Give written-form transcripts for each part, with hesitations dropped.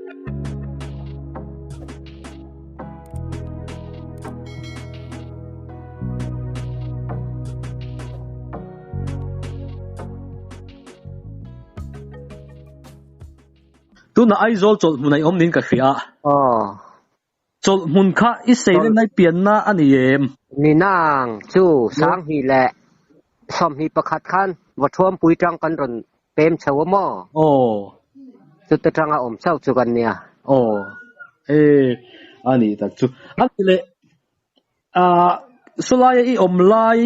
Tunah Aizawl chawlh hmun a i awm niin ka hria a. Aw. Chawlh hmun kha i sei lenai pianna a ni em? Ni nang chu 2021 khan Vathuampui tang kan rawn pem chho a maw? Aw. Chuta tanga awm chauh chu kan nia. Aw. E a nih tak chu. A nih leh ah sawlaia i awm lai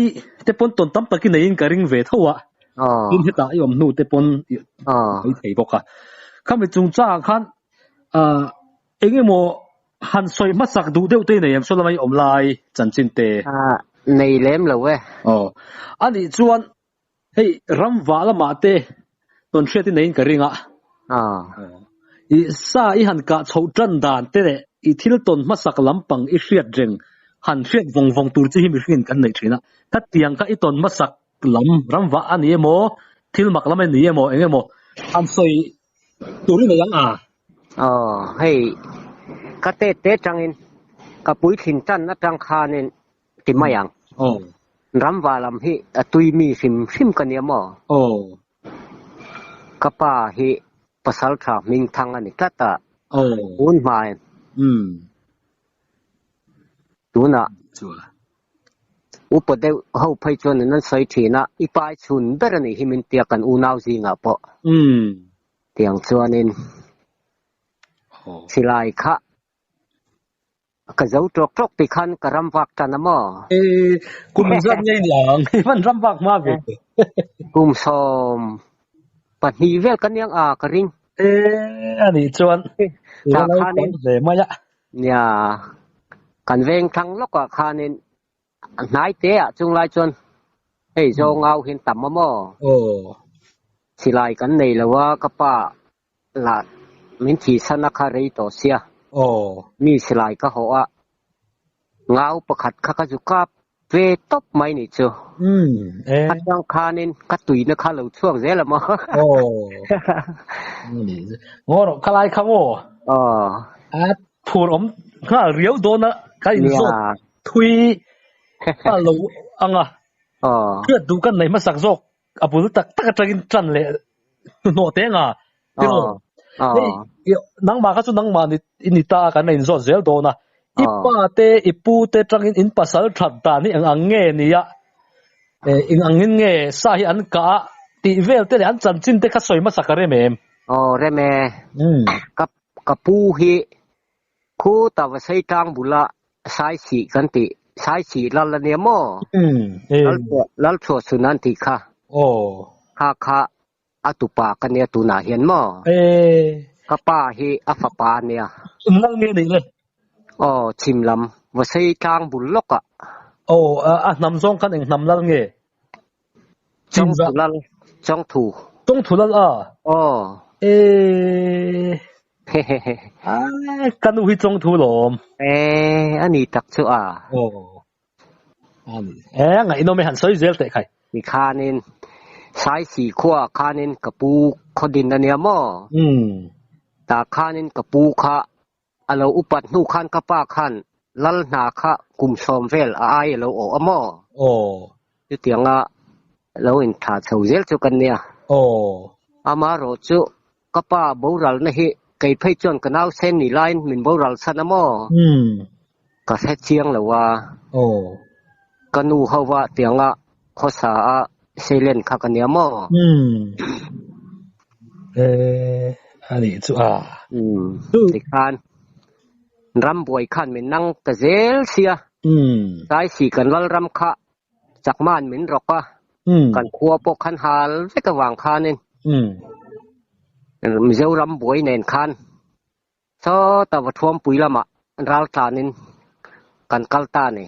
te pawn tawn tam tak i neiin ka ring ve tho a. Aw. Tin hetah i awm hnu te pawn i Aw. mai thei bawk a. Khami chungchangah khan ah eng emaw han sawi hmasak duh deuh te i nei em saw lama i awm lai chanchin te? Ah nei lem lo e. Aw. A nih chuan hei ram vah lamah te tawn hriat i neiin ka ring a. Aw. I sa i han kah chhoh tan dan te leh i thil tawn hmasak lampang i hriat reng han hriat vawng vawng tur chi hi mihringin kan neih thin a. Khatiang kha i tawn hmasak lam ram vah a ni emaw, thil mak lam a ni emaw eng emaw han sawi tur i nei ang a. Aw hei ka te te tangin ka puitling tan atang khanin ti mai ang. Aw. Ram vah lam hi a tui mi hrim hrim ka nia maw? Aw. Ka pa hi pasal tha hming thang a ni tlat a. Aw. Tun hmai. Umm. Tunah. Chua. Upa deuh ho phei chuan an sawi thin a, i pai chhun ber a nih hi min tia kan unau zingah pawh. Umm. Tiang chuanin Aw. silai kha ka zo tawk tawk ti khan ka ram vak tan a maw? E, kum zat ngei ni ang, i van ram vak hma ve. Kum 12 vel ka niang a ka ring. E, a nih chuan i Tah va lo khanin tam hle mai a. Nia, kan veng thlang lawkah khanin hnai te ah chung lai chuan hei zawng au hian tam a maw? Aw. Silai kan nei lo a, ka pa lah min thihsan a kha rei tawh sia. Aw. Mi silai ka hawh a, ngau pakhat kha ka zu kap ve tawp mai nih chu. Umm, e. Atang khanin ka tuina kha lo chhuak zel a maw? Aw. Ngaw rawh, khalai kha maw? Aw. A phur awm nghal riau dawn a, ka inzawt Nia. thui nghal lo ang a. Aw. Hriat duh kan nei hmasak zawk a bul tak tak atangin tan leh hnuhnawh teng a. Tiraw? Aw. Hei, nangmah kha chu nangmah ni i ni ta a kan la inzawt zel dawn a. I Aw. pa te, i pu te tangin in pasal that dan hi eng ang nge ni a, eng angin nge sa hi an kah a tih vel te leh an chanchin te kha sawi hmasak a rem em? Aw, rem e. Ka ka pu hi khu ta va sei tlang bula Saisih kan tih, Saisih lal a nia maw? Umm, Lal lal chhuah chhun an tih kha. Aw. Kha kha a tupa ka nia tunah hian maw? E. Ka pa hi a fapa a nia. Eng lal nge nih le? Aw, chhim lam, va sei tlang bul lawkah. Aw, a hnam zawng khan eng hnam lal nge? Chawngthu lal, Chawngthu. Chawngthu lal a? Aw. E. Ai, ka nu hi Chawngthu lawm. E, a ni tak chu a. Aw. A ni. E, ngaihnawm e han sawi zel teh khai. Ti khanin, Saisi khua khanin ka pu khawdin a nia maw? Umm. Tah khanin ka pu kha A lo upat hnu khan ka pa khan lal hna kha kum 10 vel a ai a lo awh a maw? Aw. Chutianga lo inthla chho zel chu kan nia. Aw. Amaherawh chu ka pa boralna hi kei phei chuan ka nau sen ni laiin min boral chhan a maw? Umm. Ka hre chiang lo a. Aw. Ka nu hova tianga khawsa a seilen kha ka nia maw? Umm. Eh, a nih chu a. Umm, tikhan rambuai khan min nang ta zel sia. Umm. Saisi kan lalram kha chakman min rawk a. Umm. Kan khua pawh khan hal vek avang khanin. Umm. Mizoram buai nen khan Sawta va thuampui lamah ral tlanin kan kal ta a ni.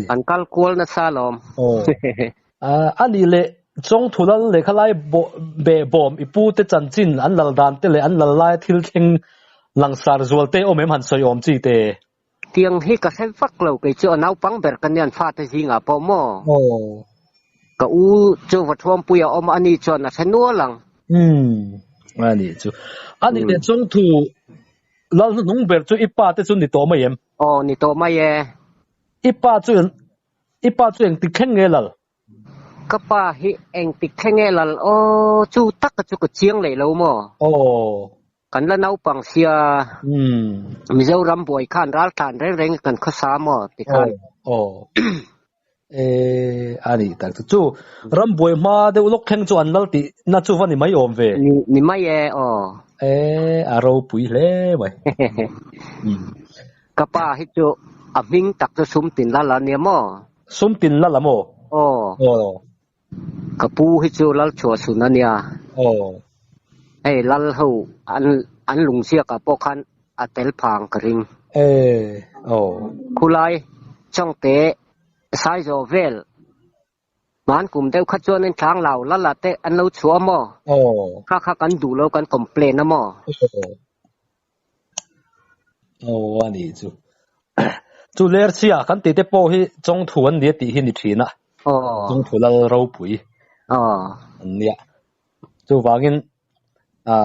Kan kal kual nasa alawm. A nih leh Chawngthu lal lehkha lai behbawm i pute chanchin an lal dan te leh an lal laia thil thleng langsar zual te awm em han sawi awm chi te? Tiang hi ka hre vak lo kei chu a naupang ber ka nia an fate zingah pawh maw? Ka u chu va thuampui a awm a ni chuan a hre nual ang. A nih chu. A nih leh Chawngthu lal hnuhnung ber chu i pa te chu ni tawh mai em? Aw, ni tawh mai e. I pa chu i pa chu engtik thleng nge lal? Ka pa hi engtik thleng nge lal? Aw, chu taka chu ka chiang leh lo maw? Aw. Kan la naupang sia. Mizoram buai khan raltlan reng reng kan khawsa maw tikhan. Aw, aw. E, a nih tak chu. Chu ram buai hma deuh lawk thleng chu an lal tih na chu va ni mai awm ve. Ni, ni mai e, aw. E, a ropui hle mai. Ka pa hi chu a hming tak chu Sumtin Lal a nia maw? Sumtin Lal a maw? Aw. Aw. Ka pu hi chu Lal Chhuahsun a nia. Aw. Hei Lal ho an an lungziakah pawh khan a tel phang ka ring. E, aw. Khulai, Chawngte, Saizawh vel, hman kum deuh kha chuan in thlang lau lal ah te an lo chhuah a maw? Aw. Kha kha kan duh lo kan complain a maw? Aw. Aw a nih chu. Chu Lerchhia kan tih te pawh hi Chawngthu an nia tih hi ni thin a. Aw. Chawngthu lal ropui. Aw. An nia. Chuvangin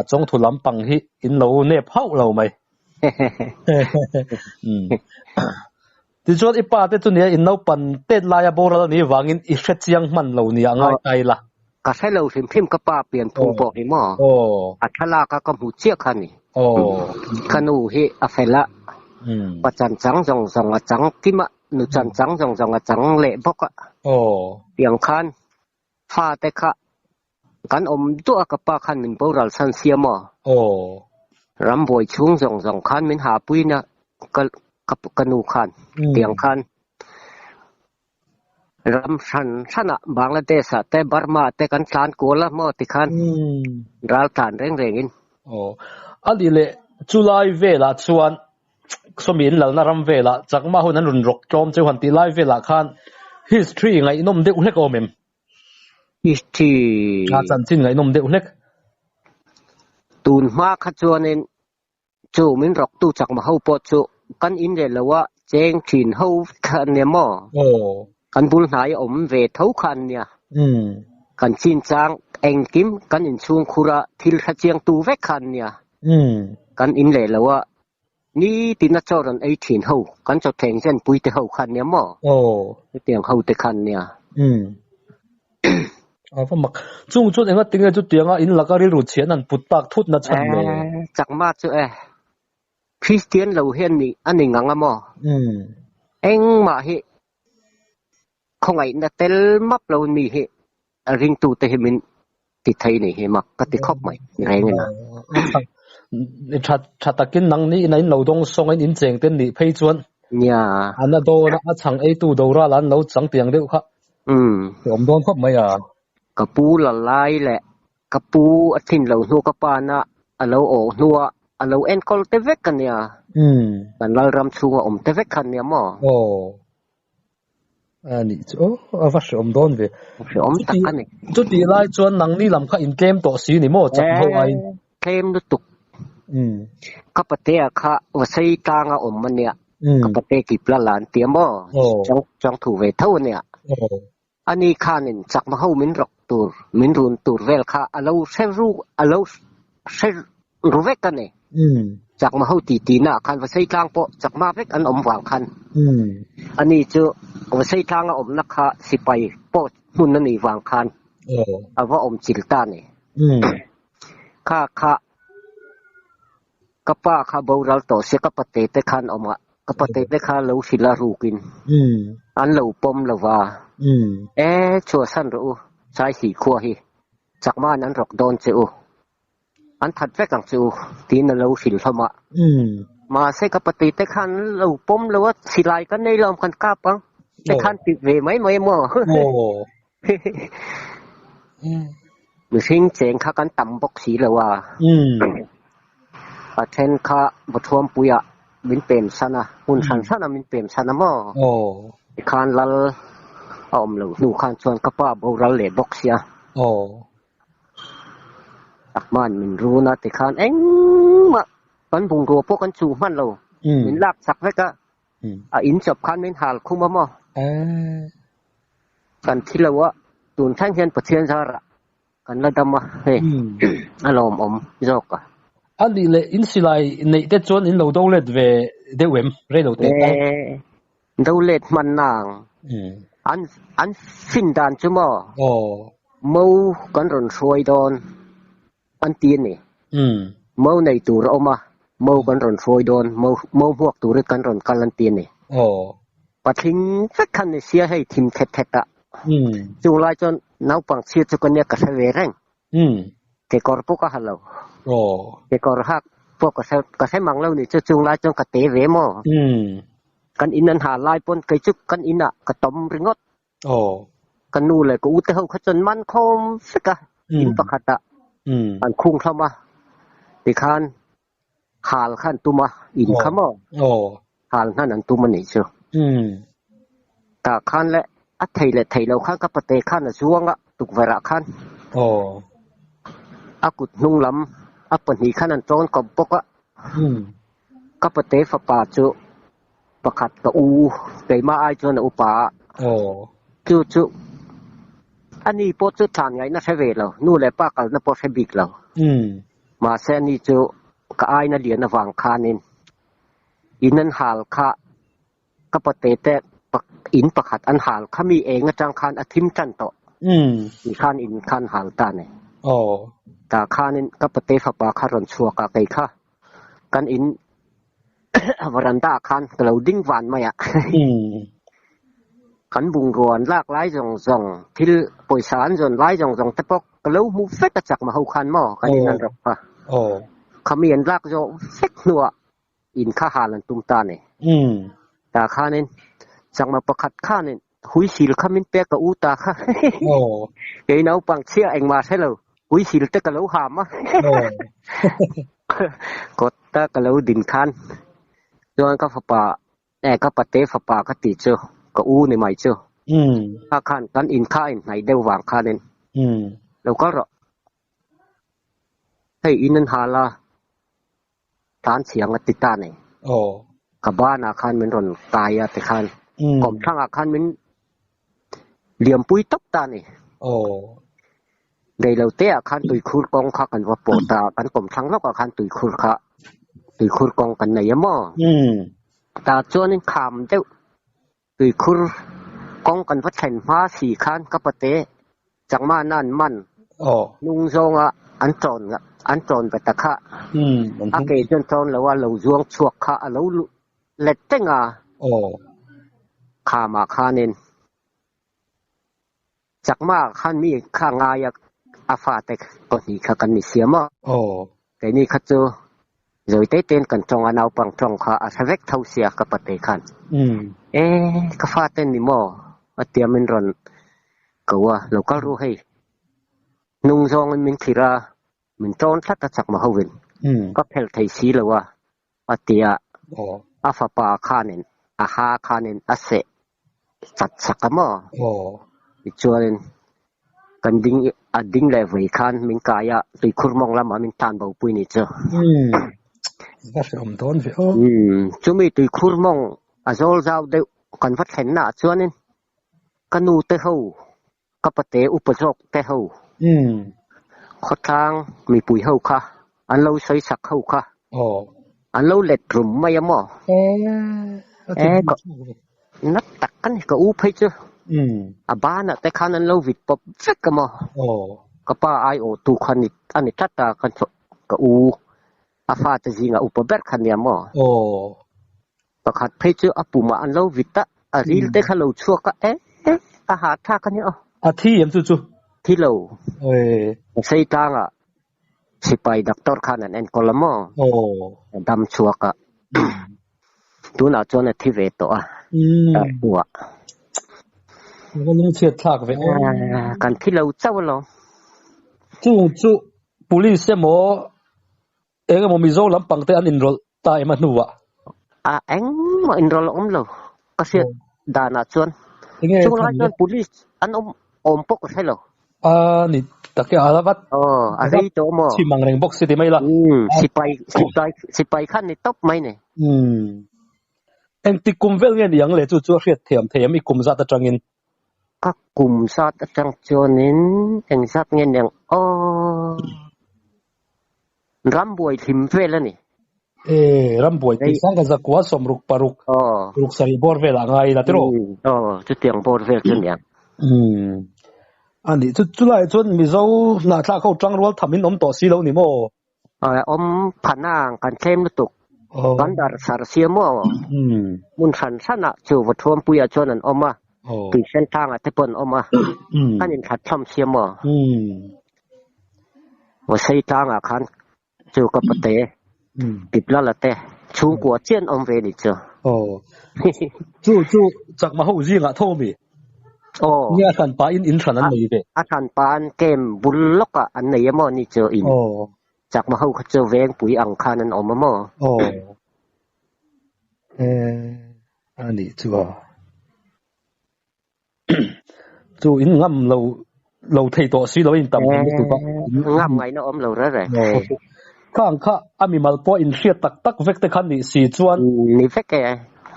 Chawngthu lampang hi in lo nep hauh lo mai. Tichuan i pa te chu nia in naupan tet laia boral a nih vangin i hre chiang hman lo nia ngai ta ila. Ka hre lo hrim hrim ka pa pian phung pawh hi maw? A thlalak a ka hmu chiah kha ni. Ka nu hi a fel a, pa chan chang zawng zawng a chang kim a, nu chan chang zawng zawng a chang leh bawk a. Tiang khan fate kha kan awm duah a ka pa khan min boral chhan sia maw? Rambuai chhung zawng zawng khan min hahpui na ka ka nu khan tiang khan ram hran hran ah Bangladesh ah te Burma ah te kan tlan kual a maw tikhan ral tlan reng reng in. Aw a nih leh chulai velah chuan sawmi in lalna ram velah chakma hun an rawn rawk tlawm cheu han tih lai velah khan history ngaihnawm deuh hlek a awm em? History. A chanchin ngaihnawm deuh hlek. Tun hma kha chuanin Chu min rawktu chakma ho pawh chu kan in leh lo a cheng thin ho kha an nia maw? Kan bul hnai a awm ve tho kha an nia. Kan chinchang engkim kan inchhung khur a thil hre chiangtu vek kha an nia. Kan in leh lo a nitin a chaw rawn ei thin ho kan chawthleng zenpui te ho kha an nia maw? Chutiang ho te kha an nia. A va mak. Chung chuan enga tinge chutianga in laka rilru chhian an put tak thut na chhan le? Eh, chakma chu e. Christian lo hian ni a ni ngang a maw? Engmah hi khawngaihna tel map lo mi hi ringtute hi min ti thei ni hi mak ka ti khawp mai reng ina. Tha tha takin nang ni ina in lo dawng sawng in in cheng ten nih phei chuan Nia. An a dawn a, a chhang eitu doral an lo chang tiang deuh kha. Ka awm dawn khawp mai a. Ka pu la lai leh ka pu a thin lo hnu ka pa na a lo awh hnua a lo enkawl te vek a nia. Kan Lalram chhunga awm te vek kha a nia maw? Aw. A nih chu aw, a va hreawm dawn ve. Hreawm tak a ni. Chutih lai chuan nangni lam kha intlem tawh si ni maw chak ho aiin? Tlem lutuk. Ka patea kha Vasai tlanga awm a nia. Ka pate kip la la an ti a maw? Chuang thu ve tho a nia. Ani khanin chakma ho min rawk tur, min run tur vel kha a lo hre ru, a lo hre ru vek a ni. Chakma ho ti ti naah khan Vasai tlang pawh chakma vek an awm vang khan. Ani chu Vasai tlanga awmna kha sipai pawh hmun a nih vang khan a va awm chil ta a ni. Kha kha ka pa kha boral tawh se ka pate te khan awm a, ka pate te kha lo hrilh a rukin an lo pawm lo va, E chhuahsan rawh u, Saisih khua hi chakma'n an rawk dawn che u, an that vek ang che u tiin a lo hrilh hlawm a. Mahse ka pate te khan an lo pawm lo a, silai kan nei lo ang kan kap ang te khan ti ve mai mai maw? Mihring cheng kha kan tam bawk si lo a, a then kha Bawthuampuiah min pem san a, hmun hran hran a min pem san a maw? Tikhan lal a awm loh hnu khan chuan ka pa boral leh bawk sia. Takman min run a tikhan engmah kan bungrua pawh kan chuh hman lo, min lak chak vek a, a in chawp khan min hal khum a maw? Kan thi lo a, tun thleng hian Pathian zarah. Kan la dam a hei a lawmawm zawk a. A nih leh in silai neih te chuan in lo do let ve deuh em? Rei lo teh tal. E do let hman na ang. An an fin dan chu maw? Mo kan rawn hruai dawn an ti a ni. Mo nei tur a awm a, mo kan rawn hruai dawn, mo mo hmuak turin kan rawn kal an ti a ni. Patling vek khan ni sia hei thim thet thet ah. Chung lai chuan naupang chhia chu ka nia ka hre ve reng. Kekawr pawh ka ha lo. Kekawr hak pawh ka hre ka hre mang lo ni chu chung lai chuan ka te ve maw. Kan in an ha lai pawn kei chu kan in ah ka tawm ringawt. Ka nu leh ka u te ho kha chuan man khawm vek a in pakhat ah an khung hlawm a tikhan Hal kha an tum a, in kha maw? Hal hnan an tum a nih chu. Tah khan le a thei leh thei lo khan ka pate khan a zuang a, tukverh ah khan. A kut hnung lam a pahnih khan an tawn kawp bawk a. Ka pate fapa chu pakhat ka u, keimah ai chuan a upa a. Chu chu ani pawh chu thlan ngaihna hre ve lo, nu leh pa kalna pawh hre bik lo. Mahse ani chu ka aina lian avang khanin in an hal kha ka pate te in pakhat an hal kha mi eng atang khan a thim tan tawh ti khan in khan hal ta ni. Tah khanin ka pate fapa kha rawn chhuak a kei kha kan in veranda ah khan ka lo ding van mai a. Kan bungrua an lak lai zawng zawng thil pawisa an zawn lai zawng zawng te pawh ka lo hmu vek a chak ma ho khan maw kan in an rawk kha. Khami an lak zawh vek hnuah in kha hal an tum ta ni. Tah khanin chakma pakhat khanin huisil kha min pek ka u ta kha. Kei naupang chhia engmah hre lo huisil te ka lo ham a. Kawt ta ka lo din khan chuan ka fapa Eh ka pate fapa ka tih chu ka u ni mai chu. Kha khan kan in kha a inhnaih deuh vang khanin lo kal rawh. Hei in an hal a, tlan chhiang a ti ta nei. Ka banah khan min rawn kai a tikhan kawmthlangah khan min liampui tawp ta ni. Rei lo te ah khan tuikhur kawng kha kan va pawh ta, kan kawmthlang lawkah khan tuikhur kha tuikhur kawng kan nei a maw? Tah chuanin kham deuh tuikhur kawng kan va thlen hma si khan ka pate changma na an man hnung zawnga an tawn an tawn ve ta kha a ke chuan tawn lo a lo zuang chhuak kha a lo let teng a khamah khanin Chakma khan mi kha ngai a, a fate pahnih kha kan ni siam a. Keini kha chu zawi te tein kan tawng a, naupang tawng kha a hre vek tho sia ka pate khan. E, ka fate ni maw? A tia min rawn ko a, lo kal ru hei. Hnung zawngin min thlir a, min tawn tlat a chakma hovin. Ka phelh thei si lo a, a ti a, a fapa khanin a ha khanin a seh chat chak a maw? Tichuanin kan ding a ding leh vei khan min kai a, tuikhur mawng lamah min tan bo pui ni chu. Va hreawm dawn ve aw. Chumi tuikhur mawng a zawl zau deuh kan va thlenna ah chuanin ka nu te ho Ka pate upa zawk te ho, khawtlang mipui ho kha, an lo sawi sak ho kha, an lo let rum mai a maw? E, ka nat tak a ni, ka u phei chu. A banah te khan an lo vit pawp vek a maw? Ka pa aiawhtu kha a ni tlat a, ka u a fate zingah upa ber kha nia maw? Pakhat phei chu a pumah an lo vit a, a ril te kha lo chhuak a, eh eh a ha thlak a nia aw. A thi em chu chu? Thi lo. A sei tlangah sipai doctor khan an enkawl a maw? A dam chhuak a. Tunah chuan a thi ve tawh a. Tar hnuah. Ka lungchhiat thlak ve aw. Kan thi lo chauh alawm. Chung chu police emaw Eng emaw Mizo lampang te an inrawlh ta em a hnuah? A engmah inrawlh a awm lo. Ka hriat danah chuan Enge chung lai chhan chuan le? police an awm awm pawh ka hre lo. A ni tak e, a la vat Aw, a a rei vat tawh maw? chim ang reng bawk si ti mai la. Umm, sipai sipai sipai khan ni tawp mai ni. Umm. Engtik kum vel nge ni ang le chu chu a hriat thiam thei em i kum zat atangin? Ka kum zat atang chuanin engzat nge niang aw. Rambuai hlim vel a ni. E, rambuai tih sang ka zakua sawmruk paruk ruk sarih bawr velah ngai ila tiraw? Aw, chutiang bawr vel chu niang. Umm. A nih chu chulaiah chuan Mizo hnahthlak ho tangrual tham in awm tawh si lo ni maw? Awm phana kan tlem lutuk. Kan dar sar sia maw? Hmun hran hranah chu Vathuampuiah chuan an awm a, Tuisen tlangah te pawh an awm a, kan inthlat hlawm sia maw? Vasei tlangah khan chu ka pate Piplala te chhungkua chiah an awm ve ni chu. Chu chu chakma ho zingah tho ami? Aw. Nge a hran pahin in hran an nei ve? A hran pahin camp bul lawkah an nei a maw ni chu in. Chakma ho kha chu vengpui ang khan an awm a maw? Aw. A nih chu a. Chu in ngam lo lo thei tawh si lo in tam hlawm lutuk a. Ngam ngaihna awm lo reng reng. Kha ang kha a mimal pawh in hriat tak tak vek te khan nih si chuan. Ni vek e.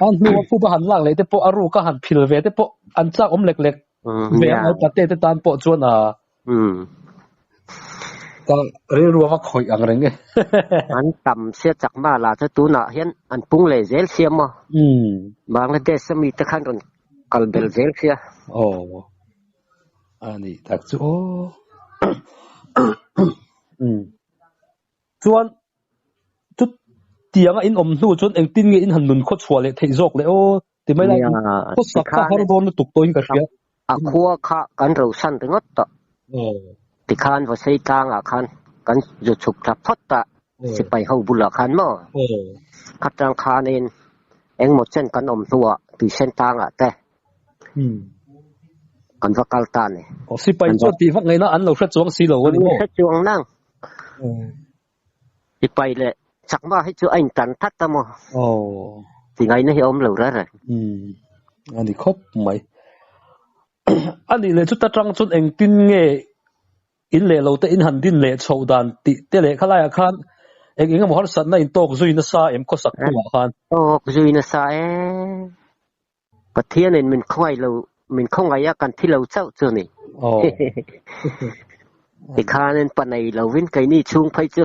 A hnu a phup a han lak leh te pawh a ruk a han phil ve te pawh an chak awm lek lek ve ang lo pate te tan pawh chuan a. Ka rilru a va khawih ang reng e. An tam sia chakma lah chu tunah hian an pung leh zel sia maw? Bangladesh a mite khan rawn kal bel zel sia. Aw. A nih tak chu aw. Chuan chu tianga in awm hnu chuan engtin nge in han nun khaw chhuah leh theih zawk le aw ti mai lai khaw sak kha har dawn lutuk tawhin ka hria. A khua kha kan rosan ringawt tawh. Tikhan Vasei tlangah khan kan zu chhuk thla phawt ta sipai ho bulah khan maw? Khatang khanin engmaw chen kan awm hnuah tuisen tlangah te kan va kal ta ni. Sipai chuan tih vak ngaihna an lo hre chuang si lo a ni maw? Hre chuang nang. Sipai leh chakma hi chu a intan that a maw? Ti ngaihna hi a awm lo reng reng. A ni khawp mai. A nih leh chuta tang chuan engtin nge in leh lo te in han din leh chhoh dan tih te leh khalaiah khan eng eng emaw harsatna in tawk zui nasa em khawsak phungah khan? Tawk zui nasa e. Pathianin min khawngaih lo, min khawngaih a kan thi lo chauh chu ni. Tikhanin pa nei lovin keini chhung phei chu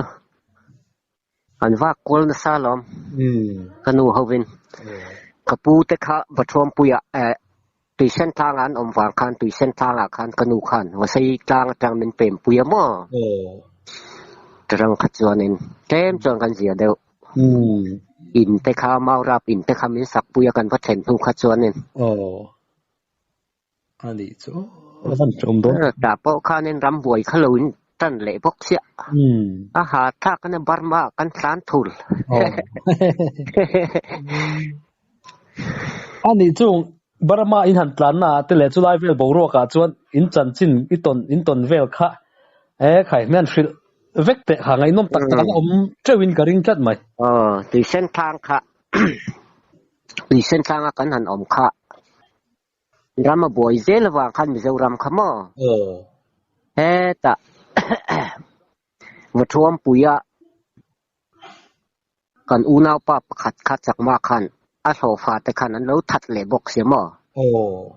an vak kual nasa lawm. Ka nu hovin ka pu te kha Vathuampuiah eh Tuisen tlangah an awm vang khan Tuisen tlangah khan ka nu khan Vasei tlang atang min pempui a maw? Tarang kha chuanin tlem chuan kan zia deuh. In te kha Maurap in te kha min sak pui a kan va thlen hnu kha chuanin. Aw. A nih chu a van ṭawm dawn. Tah pawh khanin rambuai kha lo in ṭan leh bawk chiah. A ha thlak a Burma ah kan tlan thul. A nih chu Burma in han tlanna ah te leh chulai vel boruak ah chuan in chanchin i tawn in tawn vel kha e khai hmian hrilh vek teh kha ngaihnawm tak tak an awm teuh in ka ring tlat mai. Aw tuisen thlang kha tuisen thlanga kan han awm kha. Ram a buai zel avang khan Mizoram kha maw? Hetah Vathuampuia kan unaupa pakhat kha Chakma khan a hlawhfa te khan an lo that leh bawk sia maw?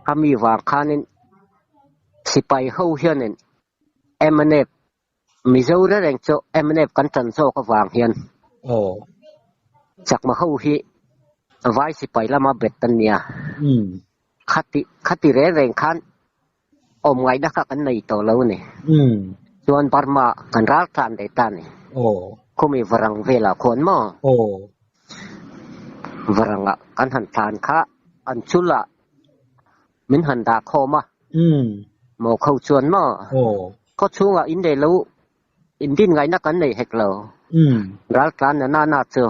Khami vang khanin sipai ho hianin mnf Mizo reng chu mnf kan tan zawk avang hian Chakma ho hi vai sipai lama bet an nia. Khati khati reng reng khan awm ngaihna kha kan nei tawh lo a ni. Chuan Burma kan ral tlan leh ta a ni. Khumi varang velah khuan maw? Varangah kan han tlan kha an chulah Min han dah khawm a. Maw kho chuan maw? Khaw chhungah in leh lo in din ngaihna kan nei hek lo. Raltlan na nana chu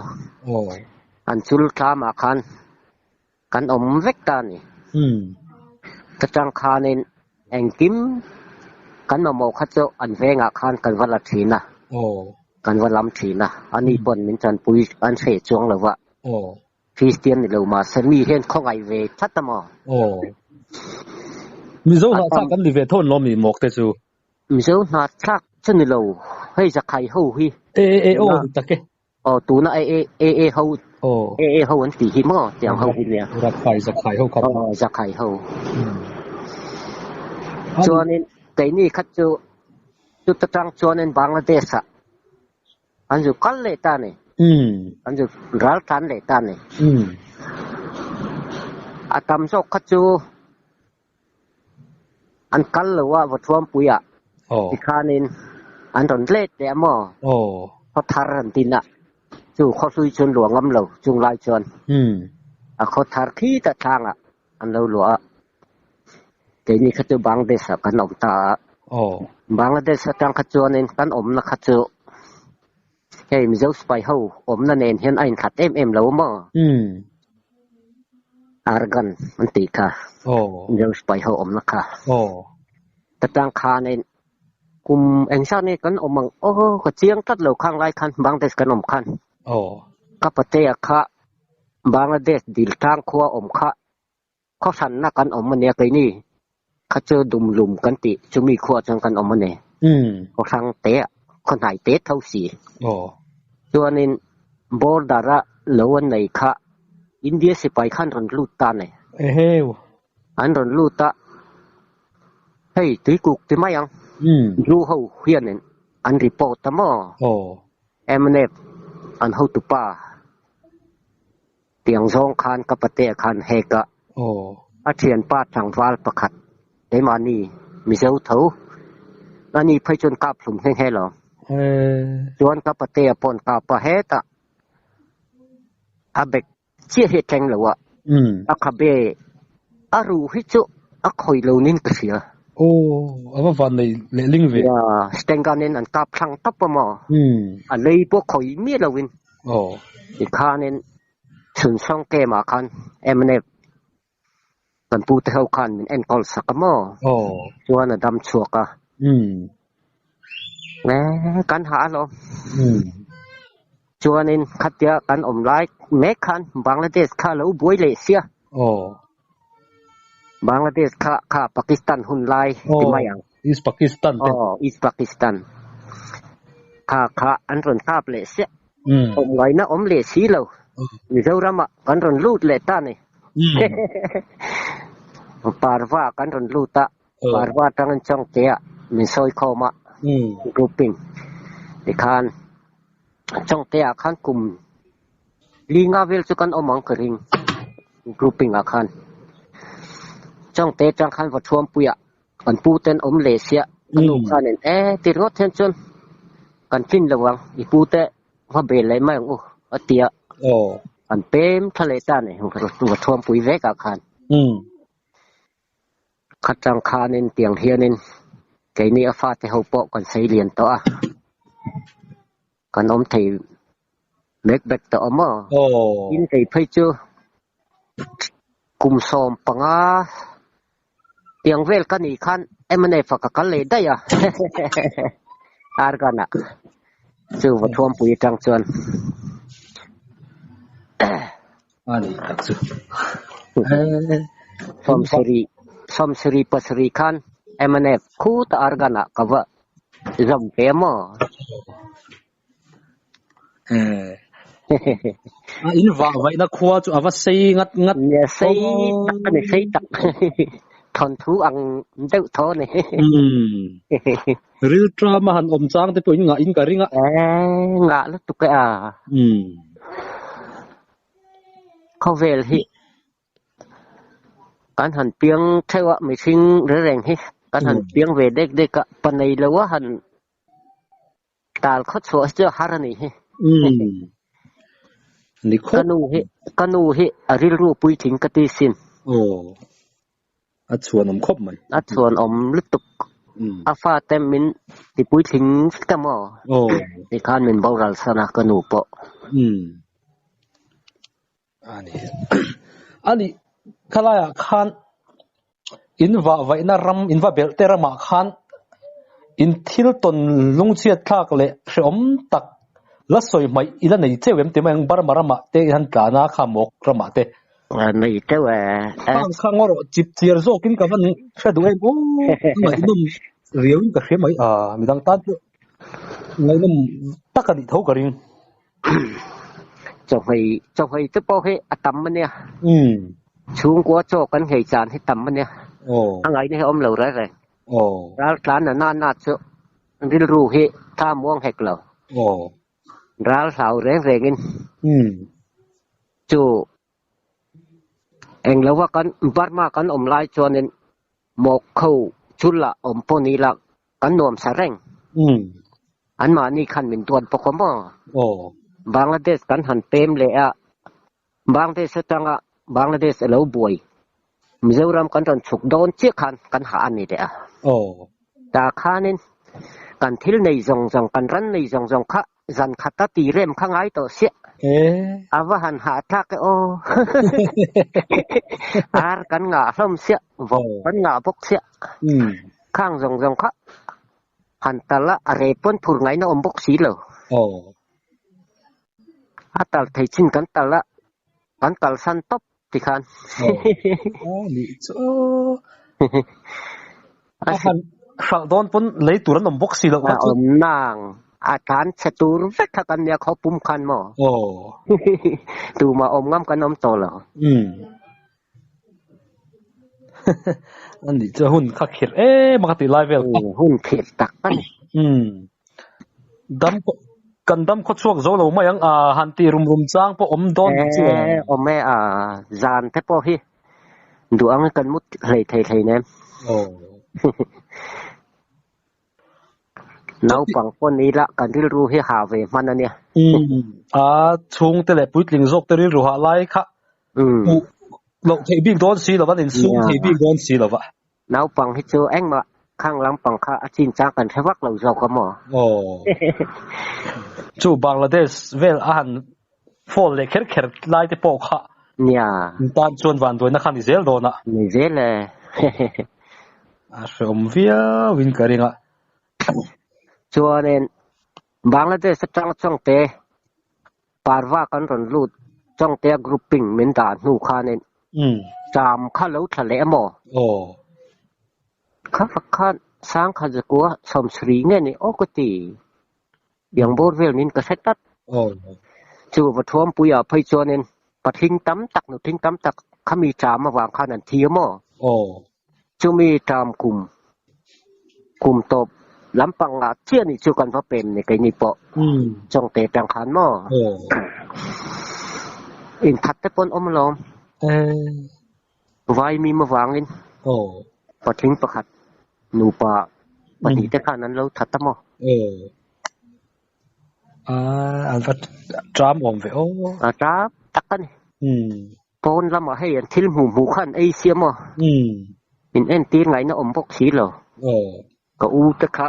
an chul thlamah khan kan awm vek ta a ni. Ka chang khanin engkim kan mamawh kha chu an vengah khan kan va la thin a, kan va lam thin a. Ani pawn min chanpui an hreh chuang lo va. Kristian ni lo mahse mi hian khawngaih ve tlat a maw? Aw. Mizo hnahthlak kan ni ve tho an lawm ni mawk te chu? Mizo hnahthlak chu ni lo, hei Zakhai ho hi. E e e aw ni tak e. Aw tuna e e e e ho e e ho an tih hi maw tiang ho hi nia. Rakhai Zakhai ho kha. Aw Zakhai ho. Chuanin keini kha chu chuta tang chuanin Bangladesh ah an zu kal leh ta a ni. An zu ral tlan leh ta a ni. A tam zawk kha chu an kal lo a Vathuampui ah tikhanin an rawn let leh a maw? Khaw thar an tin a, chu khaw hlui chuan luah ngam lo chung lai chuan a khaw thar khi ta thlangah an lo luah a. Keini kha chu Bangladesh ah kan awm ta a. Bangladesh atang kha chuanin kan awmna kha chu hei Mizo sipai ho awmna nen hian a inhlat em em lo maw? Argan an tih kha Mizo sipai ho awmna kha. Ta tang khanin kum engzat nge kan awm ang aw ka chiang tlat lo khang lai khan Bangladesh kan awm khan. Ka patea kha Bangladesh dil tlang khua awm kha Khaw hranna kan awm a nia keini kha chu dumlum kan tih chumi khuaah chuan kan awm a ni. Khaw hrang te ah khaw hnai te tho si. Chuanin border a lo an nei kha India sipai khan rawn lut ta a ni. An rawn lut a, hei tuikuk ti mai ang, Bru ho hianin an report a maw? Mnf an hotupa. Tiang zawng khan ka patea khan hek a, a thianpa tlangval pakhat keimahni Mizo tho ani phei chuan kap hlum nghe nghe lo. Chuan ka patea paw'n kap a hetah a bek chiah hi a thleng lo a, a khabe a ruh hi chu a khawi lo nin ka hria. Aw, a va van nei leh ling ve. Ya, Stengun in an kap thlang tawp a maw? A lei pawh khawi miah lo in. Aw. Tikhanin chhun sawng kem ah khan mnf kan pu te ho khan min enkawl sak a maw? Aw. Chuan a dam chhuak a. Eh, kan hah alawm. Chuanin khatia kan awm lai mek khan Bangladesh kha lo buai leh sia. Aw. Bangladesh kha kha Pakistan hun lai ti mai ang. East Pakistan te. Aw, East Pakistan. Kha kha an rawn kap leh sia. Awm ngaihna awm leh si lo. Mizoram ah kan rawn lut leh ta ni. Parva kan rawn lut a. Parva atangin Chawngte ah min sawi khawm a. Grouping. Tikhan Chawngte ah khan kum Li nga vel chu kan awm ang ka ring grouping ah khan. Chawngte atang khan va thuampui ah kan pu ten awm leh sia ka nu khan in e ti ringawt hian chuan kan tlin lo ang i pu te va bel leh mai ang u a ti a. Kan pem tha leh ta ni va thuampui vek ah khan. Khatang khanin tiang hianin keini a fate ho pawh kan sei lian tawh a. Kan awm thei mek bek tawh awm aw. Tin kei phei chu kum 15 tiang vel ka nih khan mnf ah ka kal leh daih a Argan ah chu va thuampui atang chuan. A ni tak chu. 77 khan mnf khuta Argan ah ka va zawm ve a maw? A in vah vaihna khua chu a va sei ngat ngat. Nia sei tak a ni, sei tak. Thawnthu ang deuh tho a ni. Rilṭam a han awm chang te pawh in ngah in ka ring a. Ngah lutuk e a. Khawvel hi kan han piang theuh a, mihring reng hi kan han piang ve dek dek a, pa nei lo a han tal khaw chhuah hi chu a har a nih hi. Ni khawp. Ka nu hi, ka nu hi a rilru puitling ka ti sin. Aw. A chhuanawm khawp mai. A chhuanawm lutuk. A fate min ti puitling vek a maw? Aw. Tikhan min boral san a ka nu pawh. Ani. Ani khalaiah khan in vah vaihna ram, in va belh te ramah khan in thil tawn lungchhiat thlak leh hrehawm tak la sawi hmaih i la nei cheu em ti mai ang Burma ramah te i han tlan a kha mawk ramah te. Nei teuh e. Khang kha ngaw rawh chip chiar zawkin ka van hre duh em aw a ngaihnawm riauin ka hria mai a midang tan pawh ngaihnawm tak a nih tho ka ring. Chawhmei chawhmei te pawh hi a tam a nia. Chhungkua chaw kan nghei chan hi tam a nia. A ngaihna hi a awm lo reng reng. Raltlan a na na chu rilru hi tha muang hek lo. Ral hlau reng rengin. Chu eng lova kan Burma kan awm lai chuanin mawk kho chul ah awm pawh ni la kan nuam sa reng. Anmahni khan min duat bawk a maw? Bangladesh kan han pem leh a, Bangladesh atanga Bangladesh a lo buai. Mizoram kan rawn chhuk dawn chiah khan kan hah a ni leh a. Tah khanin kan thil nei zawng zawng, kan ran nei zawng zawng kha zan khata ti rem kha ngai tawh siah. A va han hah thlak e aw. Ar kan ngah hlawm siah, vawk kan ngah bawk siah. Khang zawng zawng kha han tal a, a reh pawn phur ngaihna awm bawk si lo. A tal thei chin kan tal a, kan kalsan tawp ti khan. Aw nih chu a han hralh dawn pawn lei tur an awm bawk si loh kha chu. Awm nang a tlan chhe tur vek kha kan nia khaw pum khan maw. Aw. Tumah awm ngam kan awm tawh lo. Umm. A nih chu hun kha khirh em a ka tih lai vel kha. Hun khirh tak a ni. Umm. Dam kan dam khaw chhuak zo lo mai ang a han tih rum rum chang pawh awm dawn chu a. E awm e a zan te pawh hi duh ang kan mut hlei thei hlei nem. Aw. Naupang pawh ni ila kan rilru hi ha ve hman a nia. Umm a chhungte leh puitling zawk te rilru hah lai kha hmuh loh theih bik dawn si lova, an insum thei bik dawn si lova. Naupang hi chu engmah khang lampang kha a chin chang kan hre vak lo zawk a maw? Aw. Chu Bangladesh vel a han fall leh kher kher lai te pawh kha Nia. Tan chuan vanduaina kha ni zel dawn a. Ni zel e. A hreawm viau in ka ring a. Chuanin Bangladesh atang Chawngte Parva kan rawn lut Chawngtea grouping min dah hnu khanin Tram kha lo thla leh emaw? Aw. Kha fak khan Sangkha Zakua Sawmsri nge ni aw ka ti. Tiang bawr vel niin ka hre tlat. Chu va thuampuiah phei chuanin pathling tam tak nutling tam tak khami ṭam avang khan an thi a maw? Chumi ṭam kum kum tawp lampangah chiah nih chu kan va pem ni keini pawh Chawngte tang khan maw? Inthat te pawn awm alawm. Vaimim avangin patling pakhat nupa pahnih te khan an lo that a maw? An va ṭam awm ve aw. A ṭam tak a ni. Pawn lamah hei an thil hmuh hmuh kha an ei sia maw? In entir ngaihna awm bawk si lo. Ka u te kha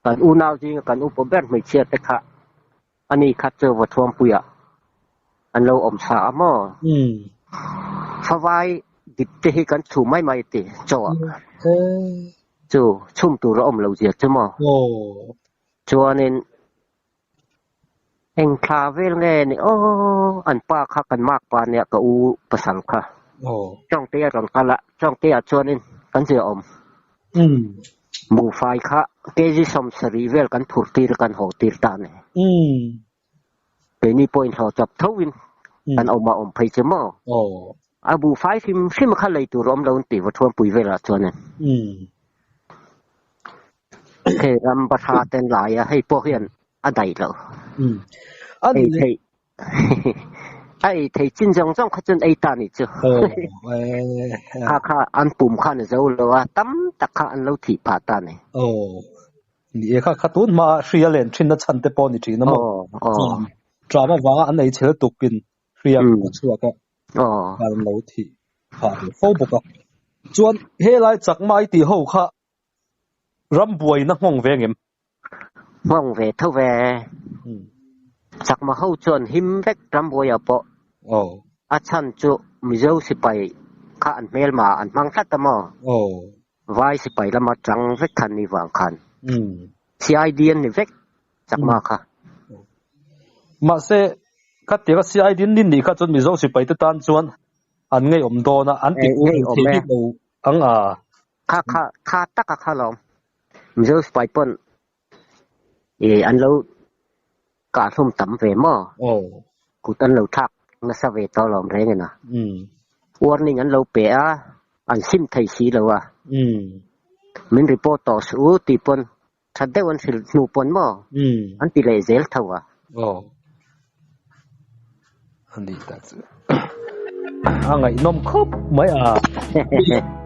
kan unau zinga kan upa ber hmeichhia te kha Ani kha chu va thuampuiah an lo awm sa a maw? Favai dip te hi kan chhu mai mai ti chaw ah. Chu chhum tur a awm lo zia chu maw? Chuanin eng thla vel nge ni aw an pa kha kan mak pa nia ka u pasal kha. Chawngte a rawn kal a, Chawngte ah chuanin kan zia awm. Buhfai kha kg 70 vel kan phur tir kan haw tir ta a ni. Keini pawhin hlawh chawp tho in kan awm a awm phei chu maw? A buhfai hrim hrim kha lei tur awm lo an ti Vathuampui velah chuan in. Hei ram bahra ten lai a hei pawh hian a daih lo. Ei theih A ei thei chin zawng zawng kha chuan ei ta nih chu. Kha kha an pum khan a zo lo a, tam tak kha an lo thih phah ta ni. Aw, ni e kha kha tun hma hri a len thin na chhan te pawh ni thin a maw? Aw. Tram avanga an ei chhel tukin hri a chhuak a, an lo thih phah ve fo bawk a. Chuan helai chakma i tih ho kha ram buaina nghawng ve ngem? Nghawng ve tho ve. Chakma ho chuan him vek rambuaiah pawh a chhan chu Mizo sipai kha an hmelma an hmang tlat a maw? Vai sipai lama tang vek khan ni vang khan. CID an ni vek chakma kha. Mahse, khatianga CID an ni nih kha chuan Mizo sipai te tan chuan an ngeiawm dawn a, an ti thei bik lo ang a. Kha kha tha taka kha lawm. Mizo sipai pawn ih an lo kah hlum tam ve maw? Kut an lo thlak nasa ve tawh lawm reng in a. Warning an lo pe a, an sim thei si lo a. Min report tawh suh u tih pawn that deuh an hrilh hnu pawn maw an ti leh zel tho a. Aw. A ni tak chu. A ngaihnawm khawp mai a.